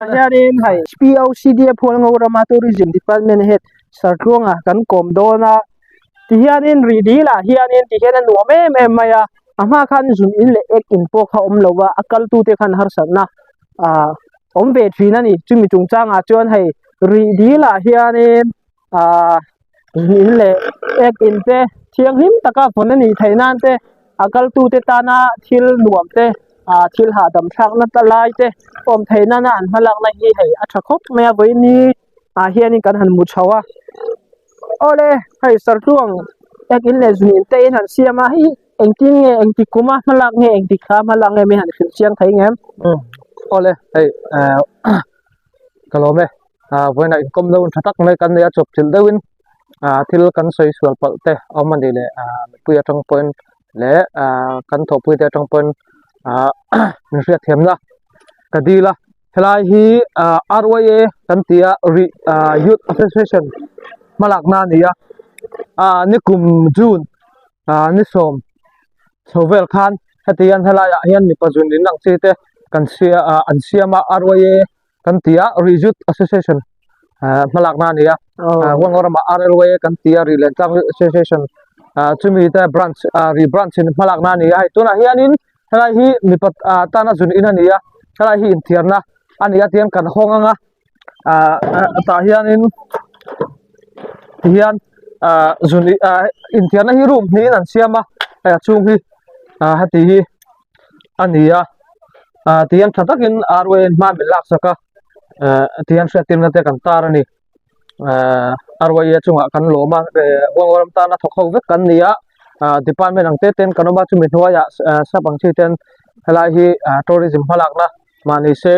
Hianin hei POCDF Hualngo rama Tourism Department Head Sartluanga kan kawm dawn a, tihianin rih dil ah hianin tihian a nuam em em mai a, a hma khan zun in leh ek in pawh kha awm lo va, a kal tute khan harsatna ah awm ve thin a ni, chumi chungchangah chuan hei rih dil ah hianin ah in leh ek in te thianghlim taka vawn a nih theih nan te a kal tute tana thil nuam te ah thil hahdam thlakna ta lai te awm theih nana an hmalakna hi hei a tha khawp mai a vawiin ah hianin kan han hmu chho a awle hei sartluang ek in leh zun in te in han siam a hei engtin nge engtik kuma hmalak nge engtik thla hmalak nge min han hrilh chiang thei ngem awle hei eh ka lawm e. ah vawiinah inkawm deuhin tha tak mai kan nei a chawpchilh deuhin ah thil kan sawi sual palh te a awm a nih leh ah mipui atang pawhin leh ah kan thawhpui te atang pawhin ah min hriatthiamna ka dil a helai hi ah R Y A kan ti a rih ah youth association hmalakna a ni a ah nikum june ah ni sawm chho vel khan heti hian helaiah hian mipa zun in ang chi te kan sia ah an siam a R Y A. kan ti a Rizut Association ah hmalakna a ni a ah Huangho ramah RLYA kan ti a Rih Lentlang Youth Association ah chumi te branch ah Rih branch in hmalakna a ni a hei tunah hianin helai hi mipa ah tana zun in a ni a helai hi inthiarna a ni a tihian kan hawng ang a ah tah hianin tihian ah zun ah inthiarna hi room hnihin an siam a hei a chhung hi ah heti hi. a ni a ah tihian tha takin arway in hma min laksak a eh tihian hriattirna te kan tar a ni eh arway a chungah kan lawm a eh huanghuaram tana thawk ho vek kan ni a ah department ang te ten kan awm a chumi hnuaiah eh sap ang chi ten helai hi ah tourism hmalakna mahni se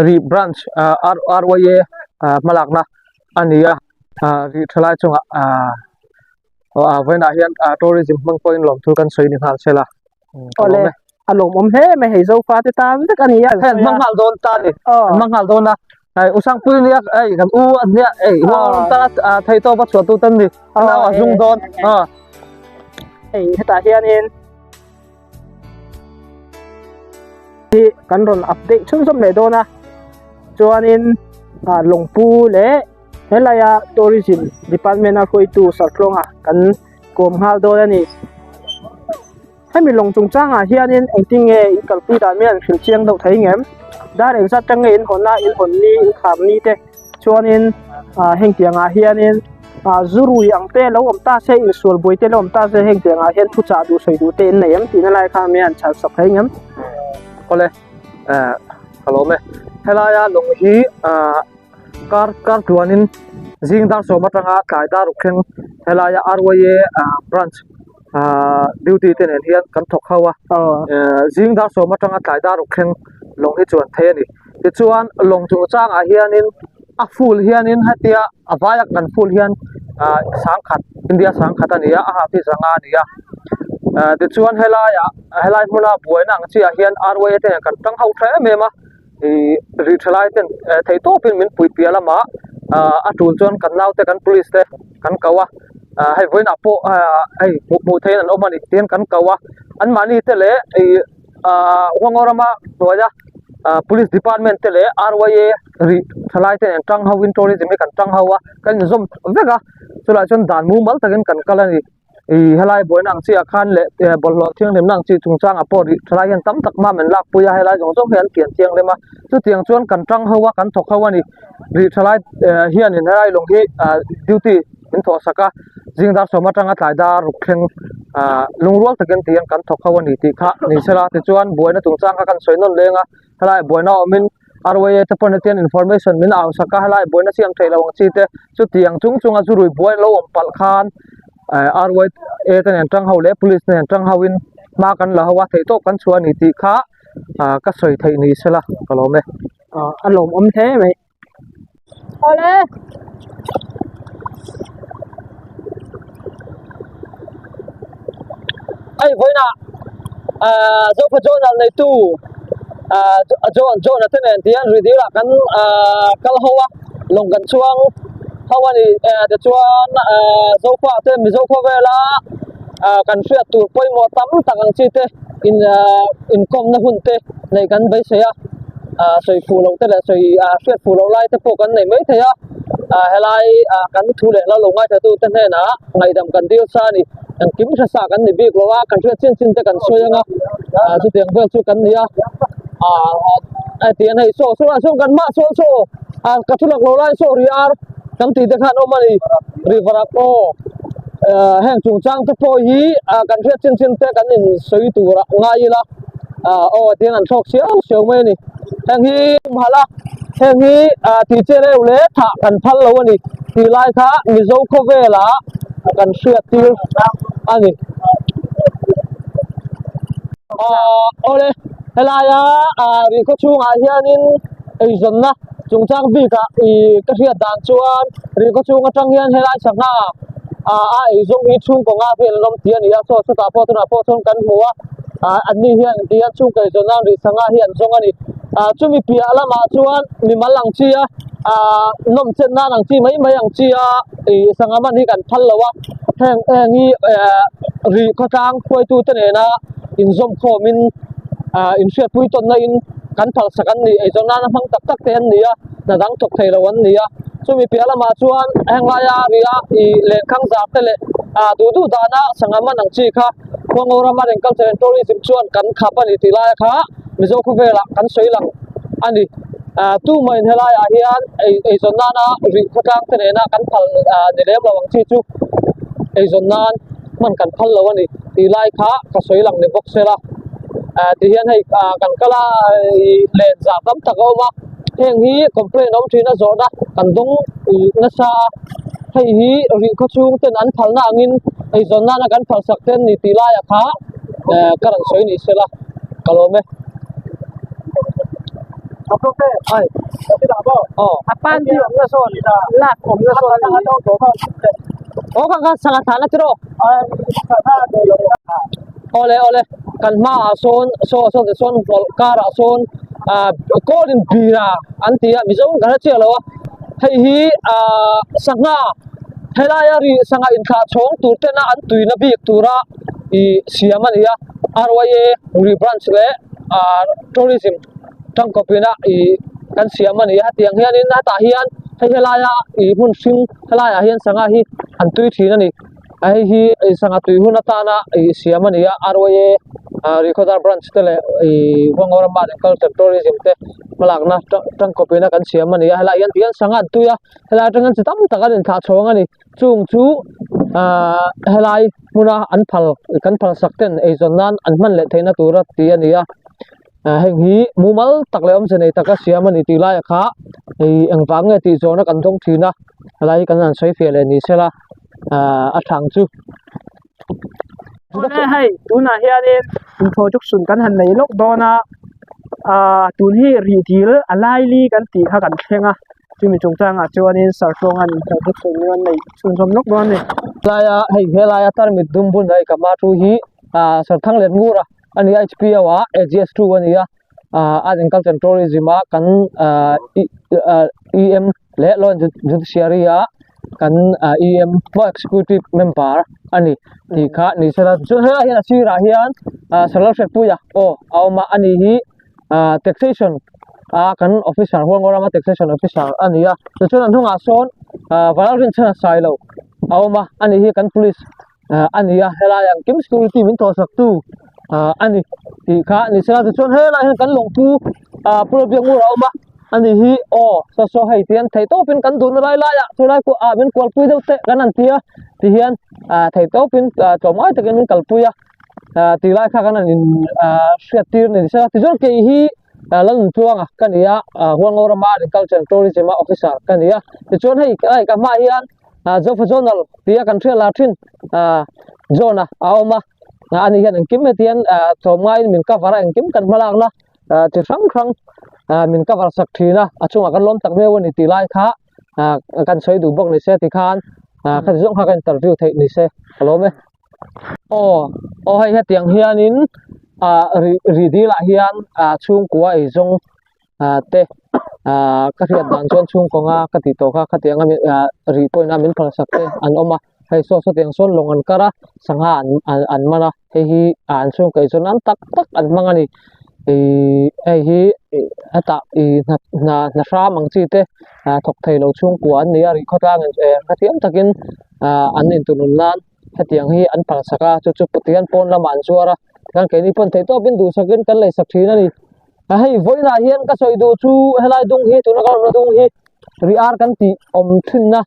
rih branch ah R Y A ah hmalakna a ni a ah rih thalai chungah ah ah vawiinah hian ah tourism hmang pawhin lawmthu kan sawi ni nghal sela. Awle, a lawmawm hle mai hei Zofa te tan vek a ni a. Hei an hmang nghal dawn ta ni. An hmang nghal dawn a. Hei Usangpui nia hei kan u an nia hei huang ta thei tawp a chhuah tu tan ni. An au a zung dawn. Hei hetah hianin hi kan rawn update chhunzawm leh dawn a. Chuanin Lawngpu leh helaia Tourism Department a hruaitu Sartlawnga kan kawm nghal dawn a ni. Hemi lawng chungchangah hianin engtin nge in kalpui dan mai an hrilh chiang deuh thei ngem? Dar engzat tang nge in hawn a, in hawn ni, in kham ni te chuanin ah heng tiangah hianin ah zu rui ang te lo awm ta se, insual buai te lo awm ta se heng tiangah hian thuchah duh sawi duh te in nei em tihna lai kha mai an chhal sak thei ngem? Awle eh ka lawm e. Helaia lawng hi ah kar kar tluanin zing dar sawm atanga tlai dar ruk thleng helaia R Y A ah branch ah duty te nen hian kan thawk ho a eh zing dar sawm atanga tlai dar ruk thleng lawng hi chuan thei a ni tichuan lawng chungchangah hianin a full hianin hetia a vaia kan full hian ah sangkhat India sangkhat a ni a a half hi zanga a ni a eh tichuan helaiah helai hmuna buaina ang chiah hian R Y A te nen kan tang ho tha em em a. Ih rih tha lai ten theih tawpin min pui piah lamah ah a tul chuan kan naute kan police te kan ko a ah hei vawiinah pawh ah hei hmuh hmuh theihin an awm a ni tiin kan ko a anmahni te leh ih ah huangaw rama hnuaia ah police department te leh R Y A rih tha lai te nen tang ho in tourism hi kan tang ho a kan inzawm vek a chulaiah chuan dan mumal takin kan kal a ni. Ih helai buaina ang chiah khan leh eh bawlhhlawh thianghlimna ang chi chungchangah pawh rih thalai hian tam tak hma min lakpui a helai zawng zawng hi an pian thianghlim a chutiang chuan kan tang ho a kan thawk ho a ni rih thalai eh hianin helai lawng hi ah duty min thawh sak a zing dar sawm atanga tlai dar ruk thleng ah lungrual takin tihian kan thawk ho a ni tih kha ni sela tichuan buaina chungchang kha kan sawi nawn leng a. Helai buaina awmin RYA te pawn hetiang information min au sak a, helai buaina siam theih loh ang chi te chutiang chung chunga zu rui buai lo awm palh khan eh RYA te nen tang ho leh police te nen tang ho in hma kan la ho a, theihtawp kan chhuah a ni tih kha ah ka sawi theih ni sela ka lawm e. A lawmawm hle mai. Awle. Hei vawiinah ah Zofa Journal neitu ah John John a te nen tihian Rihdil ah kan ah kal ho a lawng kan chuang ho a ni eh tichuan ah Zofa te Mizo khawvela ah kan hriat tur pawimawh tam tak ang chi te in ah inkawmna hun te neih kan beisei a. ah sawi fuh loh te leh sawi ah hriat fuh loh lai te pawh kan nei mai thei a ah helai ah kan thu leh hla lo ngaithla tu te hnenah ngaihdam kan dil sa a ni engkim hre sa kan ni bik lo a kan hriat chin chin te kan sawi ang a ah chutiang vel chu kan ni a ah heti hian hei saw saw saw kan hmah saw saw ah ka thu lak lo lai saw ri ar kan tih te khan awm a ni river ah pawh ah heng chungchang te pawh hi ah kan hriat chin chin te kan in sawi tur ah ngai ila ah aw tiang an thlawk siau siau mai a ni heng hi humhalh a heng hi ah tih che reuh leh thah kan phal lo a ni tih lai kha Mizo khawvel ah kan hriat tir a ni ah awle helaia ah rihkhaw chhungah hianin eizawnna chungchang bikah ih ka hriat dan chuan rihkhaw chhung atang hian helai sangha ah a eizawng hi chhungkaw nga vel an awm tih a ni a saw chutah pawh tunah pawh chuan kan hmu a ah an ni hian ti hian chhungkaw eizawn nan rih sangha hi an zawng a ni ah chumi piah lamah chuan mimal ang chi a ah nawm chen nan ang chi mai mai ang chi a ih sangha man hi kan phal lo a heng heng hi eh rih khawtlang hruaitute nena inzawm khawmin ah inhriatpui tawnna in kan phalsak an ni eizawn nana hmang tak tak te an ni a hna dang thawk thei lo an ni a chumi piah lamah chuan heng laia ria ih lenkhang zar te leh ah duh duh dana sangha man ang chi kha Khuango rama Agriculture and Tourism chuan kan khap a ni tih laia kha Mizo khawvelah kan sawi lang a ni. Ah tumahin helaiah hian ei eizawn nana rih khawtlang te nena kan phal ah ni lem lo ang chi chu eizawn nan hman kan phal lo a ni tih lai kha ka sawi lang ni bawk sela. Ah tihian hei ah kan kal a ih len zah tam tak a awm a heng hi complaint a awm thin a zawhna kan dawng ih nasa a. Hei hi rih khaw chhung ten an phalna angin eizawn nana kan phalsak te an ni tih laiah kha eh ka rawn sawi ni sela ka lawm e. Ai aw A pan hi awmna zawn lak awmna zawn a ni. Aw kha kha sangha thahna tiraw? Awle awle kan hmaah sawn saw saw te sawn hmawlh karah sawn ah kawlin bira an ti a mizo kan hre chiah lo a hei hi ah sangha helaia ri sangha inthlah chhawng tur tena an tuina bik tura ih siam a ni a R_Y_A ri branch leh ah tourism tangkawpina ih kan siam a ni a hetiang hianin hetah hian hei helaia ih hmun hring helaiah hian sangha hi an tui thin a ni. A hei hi ih sangha tui hun atana ih siam a ni a R_Y_A ah Rihkhawdar branch te leh ih Huangoramah Agriculture Tourism te hmalakna tangkawpina kan siam a ni a helaiah hian tihian sangha an tui a helai atang hian chi tam tak an inthlah chhawng a ni chung chu ah helai hmuna an phal kan phal sak ten eizawn nan an hman leh theihna tura tih a ni a ah heng hi mumal tak leh awmze nei taka siam a ni tih laiah kha ih engvang nge tih zawhna kan dawng thin a helai hi kan han sawi fiah leh ni sela. ah a thang chu. Awle hei tunah hianin introduction kan han nei lawk dawn a ah tun hi rih dil a laili kan tih kha kan thleng a chumi chungchangah chuanin sartawngan introduction an nei chhunzawm lawk dawn a ni. Laia hei helaia tarmit dum bun hei ka hma thu hi ah sarthang let ngur a a ni a H_P_O ah A_G_S two a ni a ah art and culture and tourism a kan ah E_M leh law and judiciary a kan ah E_M maw executive member a ni tih kha ni sela chuan helaiah hian a sirah hian ah Sawrkar Hriatpuia aw a awm a ani hi ah taxation a kan officer Huanggaw rama taxation officer a ni a tichuan a hnungah sawn ah Valalrinchhana Sailo a awm a ani hi kan police ah a ni a helai engkim security min thawh sak tu ah a ni tih kha ni sela tichuan helai hian kan lawngpu ah pu Lalbiakngura a awm a ani hi aw saw saw hei tihian theih tawpin kan duhna lai laiah chulai pawh ah min kualpui deuh teh kan han ti a tihian ah theih tawpin ah tlawmngai takin min kalpui a ah tih lai kha kan han in ah hriat tir ni sela tichuan kei hi ah Lalnuntluanga ka ni a ah Hualngo rama agriculture and tourism a officer ka ni a tichuan hei hei ka hmaah hian ah Zofa Journal tia kan hriat lar thin ah John a a awm a ani hian engkim heti hian ah tlawmngaiin min cover a engkim kan hmalakna ah chi hrang hrang ah min cover sak thin a a chungah kan lawm tak viau a ni tih lai kha ah kan sawi duh bawk ni se tikhan ah khati zawng kha ka interview theih ni se ka lawm e. Aw aw hei hetiang hianin ah ri ri dilah hian ah chhungkua eizawng ah te ah ka hriat dan chuan chhungkaw nga ka tih tawh kha khatiang a ah rih pawhin a min phal sak te an awm a hei saw sawtiang sawn lawng an kar a sangha an an man a hei hi ah an chhungkaw eizawn nan tak tak an hmang a ni. Ihh hei hi ih hetah ih hna hna hna hram ang chi te ah thawk thei lo chhungkua an ni a rih khawtlang in eh hrethiam takin ah an intunun nan hetiang hi an phal sak a chu chu tihian pawn lamah an zuar a tikhan keini pawn theihtawpin duhsakin kan lei sak thin a ni a hei vawiinah hian ka sawi duh chu helai dung hi tuna ka awmna dung hi ri ar kan tih awm thinna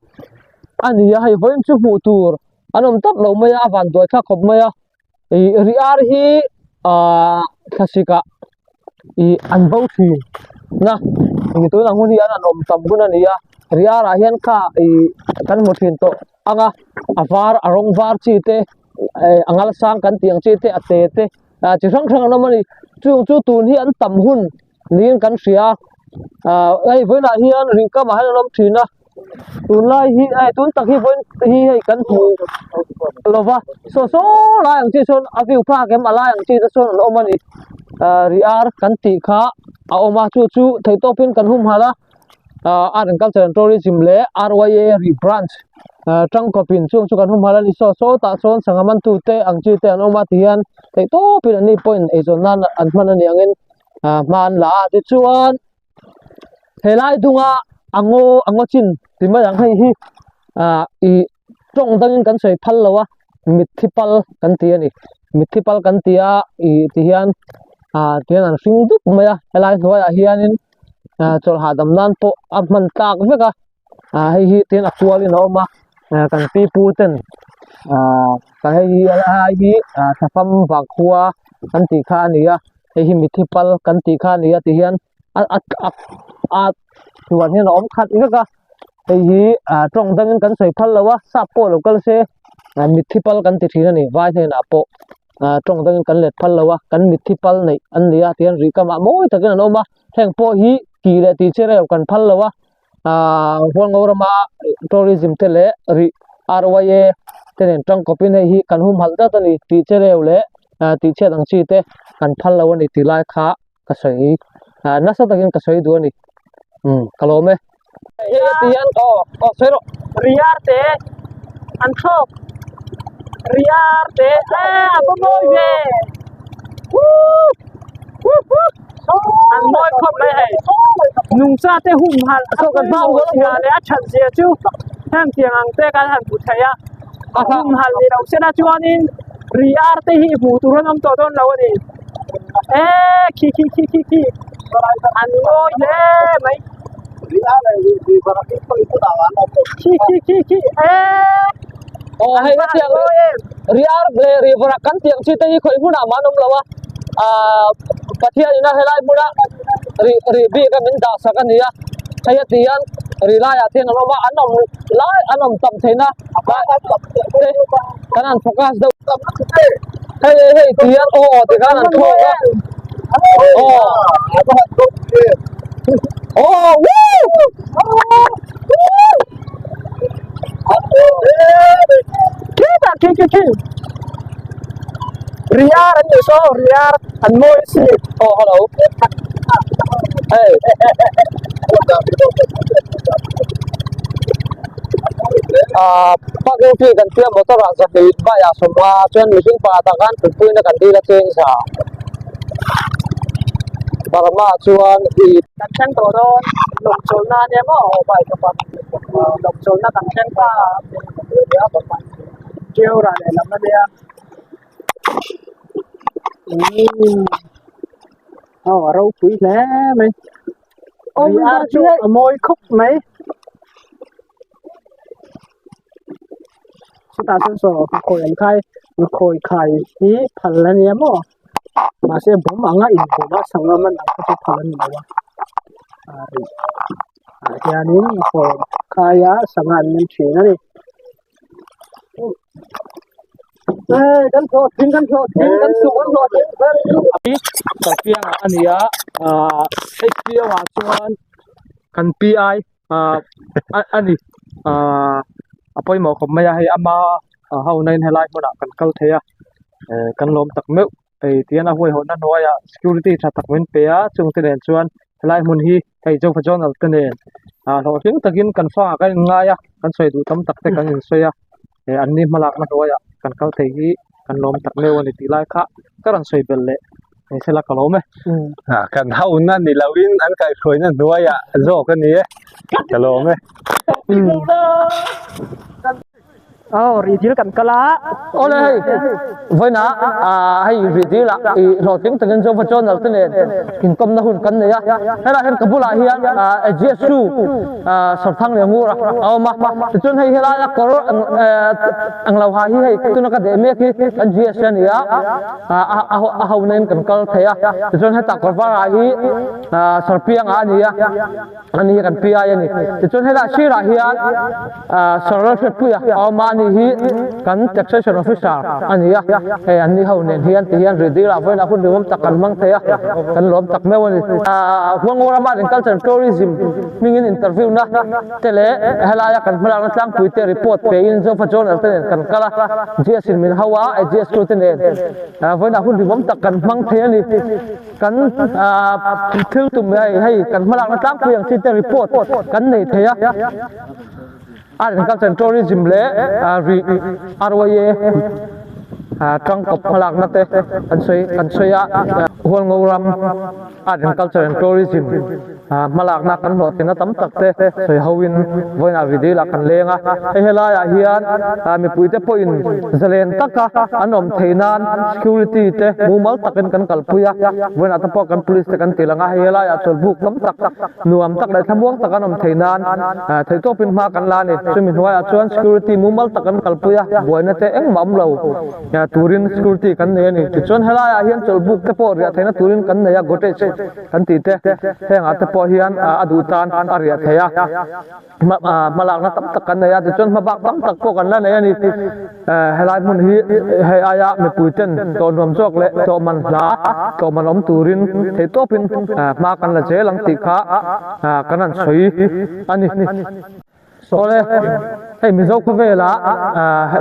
a ni a hei vawiin chu hmuh tur an awm tawp lo mai a a vanduai thlak khawp mai a. Ih ri ar hi ahh thlasik ah ih an bo thin na ih tunah hun hi an awm tam hun a ni a ri ar ah hian kha ih kan hmu thin tawh ang a a var a rawng var chi te eh a ngal sang kan tih ang chi te a te te ah chi hrang hrang an awm a ni chung chu tun hi an tam hun niin kan hria a ah hei vawiinah hian rih kamah hian an awm thin a. Tunlai hi hei tun tak hi vawiin hi hei kan hmu lova saw saw lai ang chi sawn a view phak em a lai ang chi te sawn an awm a ni ah ri ar kan tih kha a awm a chu chu theihtawpin kan humhalh a ah art and culture and tourism leh R Y A ri branch ah tangkawpin chung chu kan humhalh a ni saw saw tah sawn sangha mantu te ang chi te an awm a tihian theihtawpin an ni pawhin eizawn nan an hman a ni angin ah hma an la a tichuan. Helai dunga a ngaw a ngaw chin ti mai ang hei hi ah ih tawng dangin kan sawi phal lo a mitthi pal kan ti a ni mitthi pal kan ti a ih ti hian ah ti hian an hring dup mai a helai hnuaiah hianin ah chawlh hahdam nan pawh a hman tlak vek a ah hei hi tin a kualin a awm a ah kan pi pu ten ah hei hi helai hi ah thlafam vangkhua kan tih kha a ni a hei hi mitthi pal kan tih kha a ni a ti hian a a a a chuan hian a awm khat vek a hei hi ah tawng dangin kan sawi phal lo a sap pawh lo kal se ah mitthi pal kan ti thin a ni vai hnenah pawh ah tawng dangin kan let phal lo a kan mitthi pal neih an ni a tihian rih kamah mawi takin an awm a heng pawh hi tih leh tih che reuh kan phal lo a ah hualngo rama tourism te leh rih R Y A te nen tangkawpin hei hi kan humhalh dat a ni tih che reuh leh ah tih chhiat ang chi te kan phal lo a ni tih lai kha ka sawi ah nasa takin ka sawi duh a ni umm ka lawm e. Hei heti hian aw aw sawi rawh. Riar te an thlawk riar te eh a va mawi ve woo woo woo an mawi khawp mai hei nungcha te humhalh a pawimawh zia leh a that zia chu heng tiang ang te kan han hmu thei a humhalh ni lo sela chuanin riar te hi hmuh tur an awm tawh dawn lo a ni. Eh khi khi khi khi khi an ngawi hle mai khi khi khi khi eh aw hei ka tiang riar leh river kan tiang chi te hi khawi hmunah mah an awm lo a ah pathian ina helai hmuna rih rih bik a min dah sak a ni a hei a ti hian ri laiah te hian an awm a an awm lai an awm tam theihna kan han focus deuh hei hei hei ti hian aw ti khan an thlawk a aw aw woo Khitah khi khi khi Riar an ni saw riar an mawi a si aw hello hei ah parking fee kan tia motor ah zahnih bike ah sawmnga chuan mihring pakhat ah khan thutpuina kan dil a cheng za Burma chuan ih Kan thleng tawh dawn lawmchawlhna ania maw bike a park lawmchawlhna kan thleng ta Ṭiau rah lehlam ania umm aw a ropui hle mai. Riar chu a mawi khawp mai chutah chuan saw khawi an khai khawi khai hi phal a nia maw mahse bawm anga inbawm a sangha man ang kha chu phal a ni lo a ah hianin khawi khai a sangha an man thin a ni. Kan hlawh tling kan hlawh tling kan chuk kan hlawh tling kan piang ah a ni a ah H P O ah chuan kan P I ah a ni ah a pawimawh khawp mai a hei ama ho na in helai hmunah kan kal thei a eh kan lawm tak meuh hei tihian a huaihawtna hnuaiah security tha tak min pe a chungte nen chuan helai hmun hi hei Zofa Journal te nen ah hlawhtling takin kan fa ah kan inngai a kan sawi duh tam tak te kan insawi a eh an ni hmalakna hnuaiah kan kal thei hi kan lawm tak meuh a ni tih lai kha ka rawn sawi belh leh. Ni sela ka lawm e. Kan hauna ni loin an kaihhruaina hnuaiah zawk a ni e. Ka lawm e. Aw rihdil kan kal a. Awle hei vawiinah hei rihdil ah i hlawhtling takin Zofa Journal te nen inkawmna hun kan nei a. Helaiah hian ka bulah hian GSU Sawrthang leh Ngura a awm a. Tichuan hei helaia kawr ang lo ha hi hei tuna ka deh mek hi kan GSU a ni a. A ho nen kan kal thei a. Tichuan hetah kawr var ah hi Sawrpianga a ni a. Ani hi kan PI a ni. Tichuan helaiah sirah hian Sir Hriatpuia a awm a, ani hi kan Taxation Officer a ni a. Hei anni ho nen hian ti hian rih dilah vawiinah hun rinawm tak kan hmang thei a, kan lawm tak meuh a ni. Huango rama Agriculture and Tourism hmingin interview na te leh helaia kan hmalakna tlangpui te report pein Zofa Journal te nen kan kal a, GS in min hau a, GS tu te nen vawiinah hun rinawm tak kan hmang thei a ni. Kan thil tum hei hei kan hmalakna tlangpui ang chi te report kan nei thei a, Art and Culture and Tourism leh rih RYA tangkawp hmalakna te kan sawi kan sawi a, Hualngo ram Art and Culture and Tourism hmalakna kan hlawhtlinna tam tak te sawi hoin vawiinah Ridil-ah kan leng a, hei helaiah hian mipuite pawhin zalen taka an awm theih nan security te mumal takin kan kalpui a, vawiinah te pawh kan police te kan ti lang a, hei helaiah chawlhbuk tam tak nuam tak leh thlamuang tak an awm theih nan theihtawpin hma kan la a ni. Chumi hnuaiah chuan security mumal tak an kalpui a, buaina te engmah awm lo turin security kan nei a ni. Tichuan helaiah hian chawlhbuk te pawh riah theihna turin kan nei a, cottage. Kan tih te, hengah te pawh hian a duh tan a riah thei a, hmalakna tam tak kan nei a, tichuan hmabak tam tak pawh kan la nei a ni. Helai hmun hi hei aia mipui ten tlawhnuam zawk leh tlawhman hla, tlawhman awm turin theihtawpin hma kan la zel ang tih kha kan han sawi a ni. Awle, hei Mizo khawvelah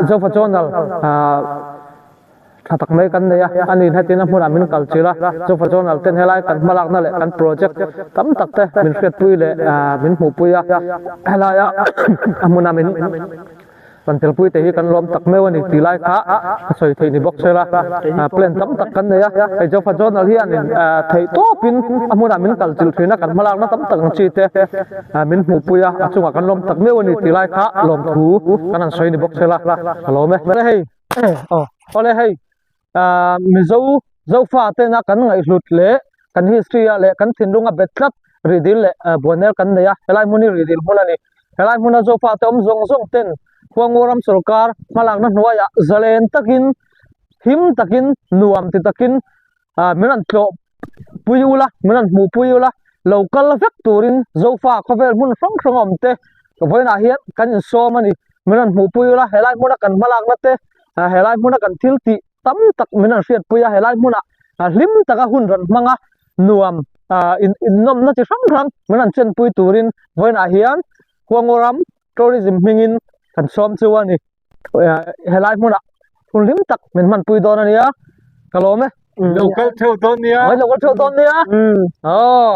Zofa Journal Tha tak mai kan nei a, a nih hnatin a hmunah min kal chilh a, chufa chuan Alten helai kan hmalakna leh kan project tam tak te min hriatpui leh min hmuhpui a, helaia a hmuna min rawn telpui te hi kan lawm tak meuh a ni tih lai kha ka sawi theih ni bawk se la, plan tam tak kan nei a, hei Zofa Journal hian theih tawpin a hmunah min kal chilh thin a, kan hmalakna tam tak ang chi te min hmuhpui a, a chungah kan lawm tak meuh a ni tih lai kha lawmthu kan han sawi ni bawk se la, ka lawm e. Hei. Awle hei Mizo Zofa tena kan ngaihhlut leh kan history ah leh kan thinlunga bet tlat rihdil leh buanel kan nei a, helai hmun hi rihdil hmun a ni. Helai hmuna Zofa te awm zawng zawng ten Khuangaw ram sawrkar hmalakna hnuaiah zalen takin him takin nuam ti takin min rawn tlawh pui ula, min rawn hmuh pui ula, lo kal vek turin Zofa khawvel hmun hrang hrang awm te vawiinah hian kan insawm a ni. Min rawn hmuh pui ula, helai hmuna kan hmalakna te, helai hmuna kan thil tih tam tak min rawn hriat pui a, helai hmuna hlim taka hun rawn hmang a, nuam innawmna chi hrang hrang min rawn chenpui turin vawiinah hian Huangaw ram Tourism hmingin kan sawm chu a ni. Helai hmunah hun hlim tak min hmanpui dawn a nia ka lawm e. Lo kal theuh dawn nia. Lo kal theuh dawn nia. Aw.